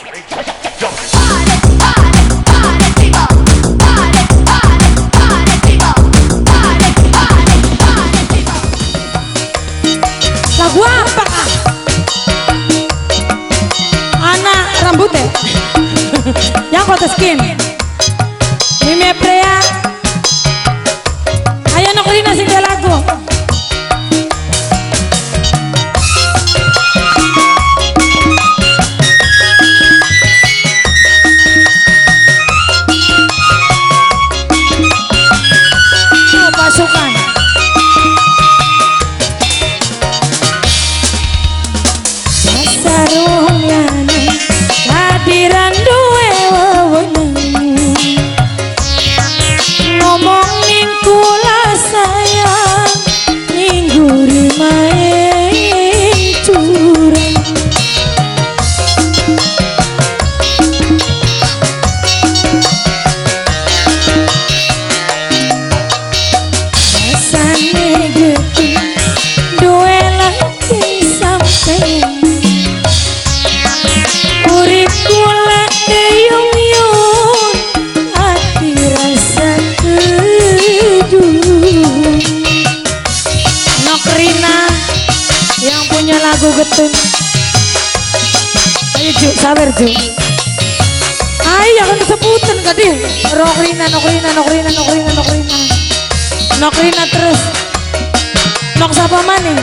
Lagu apa kah? Anak rambutnya yang kota skin Mimi Prea. Ayo Nokrina sing lagu. Oh, pasukan kadiran duwe wewenang ngomong ning kula sayang ning guri main curang rasane getih duwe laki sampeyan urip kula deyung-yung ati rasa kedung. Nokrina yang punya lagu getun. Ayo Ju, sabar Ju. Ayo jangan disebutin tadi. Nokrina, Nokrina, Nokrina, Nokrina, Nokrina, Nokrina terus. Nok siapa maning?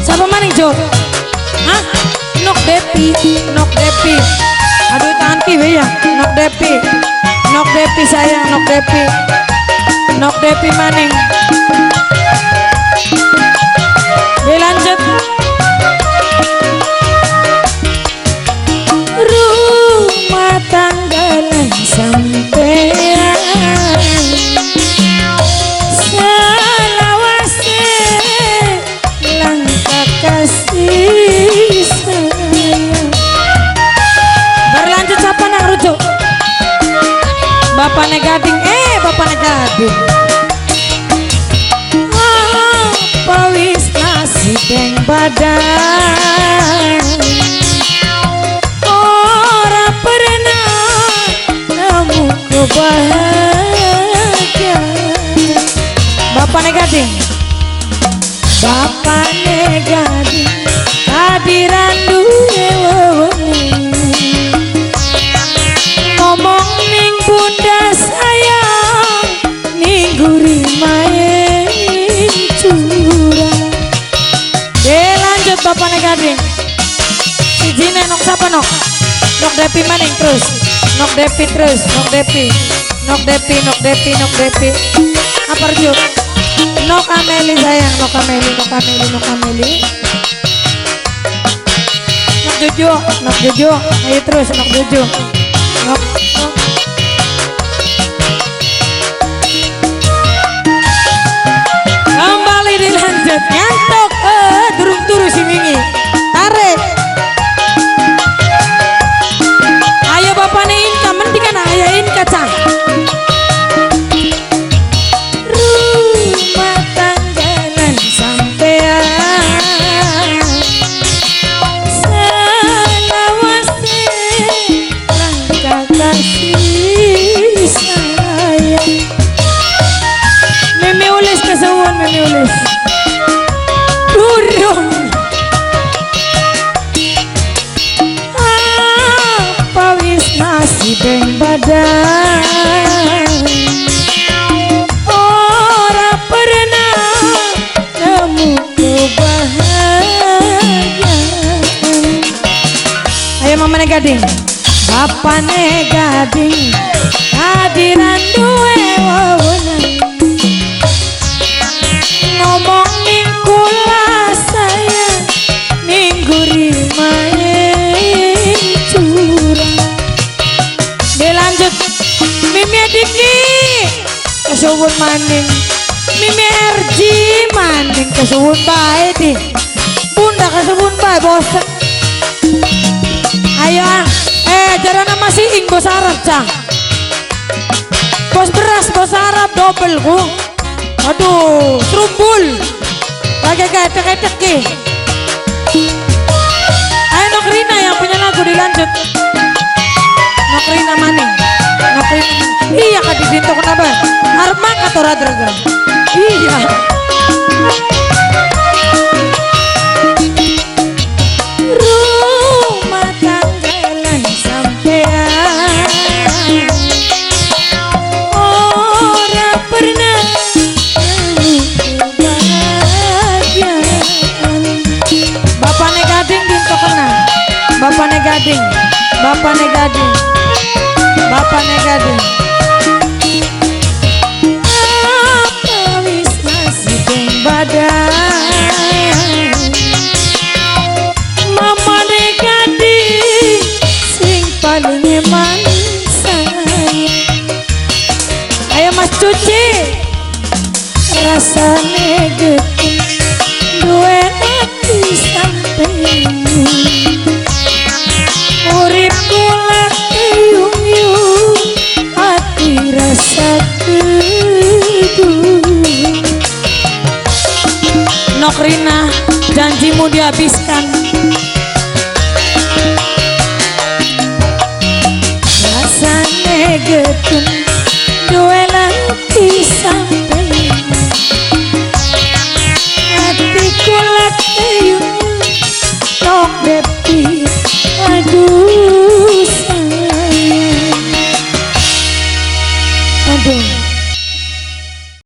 Siapa maning Jo? Hah? Nok Depi, Nok Depi. Aduh tangan kiwi ya, Nok Depi. Nok Depi sayang, Nok Depi. Nok Depi maning. Dilanjut. Rumah tangga lan sampean selawase langka kasih sayang. Berlanjut siapa nang rujuk? Bapak Gading, Bapak Gading. Apa wis nasib yang badan ora pernah nemu kebahagiaan. Bapak Gading, Bapak Gading, kadiran duwe wewenang ngomong ning bunda sayang ning guri main curang. Lanjut Bapak Gading. Sijine nok siapa nok? Nok Depi maning terus. Nok Depi terus, Nok Depi. Nok Depi, Nok Depi, Nok Depi. Apa rujuk? Nok Ameli sayang, Nok Ameli, Nok Ameli, Nok Ameli. Nok Jojo, Nok Jojo. Ayo terus Nok Jojo. Nok, nok. Kembali dilanjut. Ngantuk, durung turu si wingi. Tarik. Ayo bapak nih Inka, mending kan ayo Inka cah. Rumah tangga lan sampean selawase langka kasih sayang. Mimi ulis kesuwun, Mimi ulis. Durung. Apa wis nasib yang badan ora pernah nemu kebahagiaan. Ayo Mama Gading, Bapak Gading, kadiran duwe wewenang ngomong ning kula sayang ning guri main curang. Dilanjut Mimi Diki kesuwun maning. Mimi RG maning kesuwun bae di. Bunda kesuwun bae bosen. Ayo ah, jarana masih ing bos Arab cah. Bos beras, bos Arab double ku. Aduh, terumbul. Lagi kayak tek-tek. Lanjut. Nokrina maning. Nokrina. Iya kadi dinto kenapa? Arep mangkat ora terus. Iya. Rumah tangga lan sampean ora pernah kebahagiaan. Bapane Gading dinto kena. Bapane Gading. Bapane Gading. Bapane Gading. Apa wis nasib badan Mamane Gading sing paling eman sayang. Ayo Mas Cuci. Rasane getih duwe ati sampeyan. Urip kula yung-yung ati rasa kedu. Nokrina, janjimu dihabiskan. Rasane getun duwe laki sampeyan.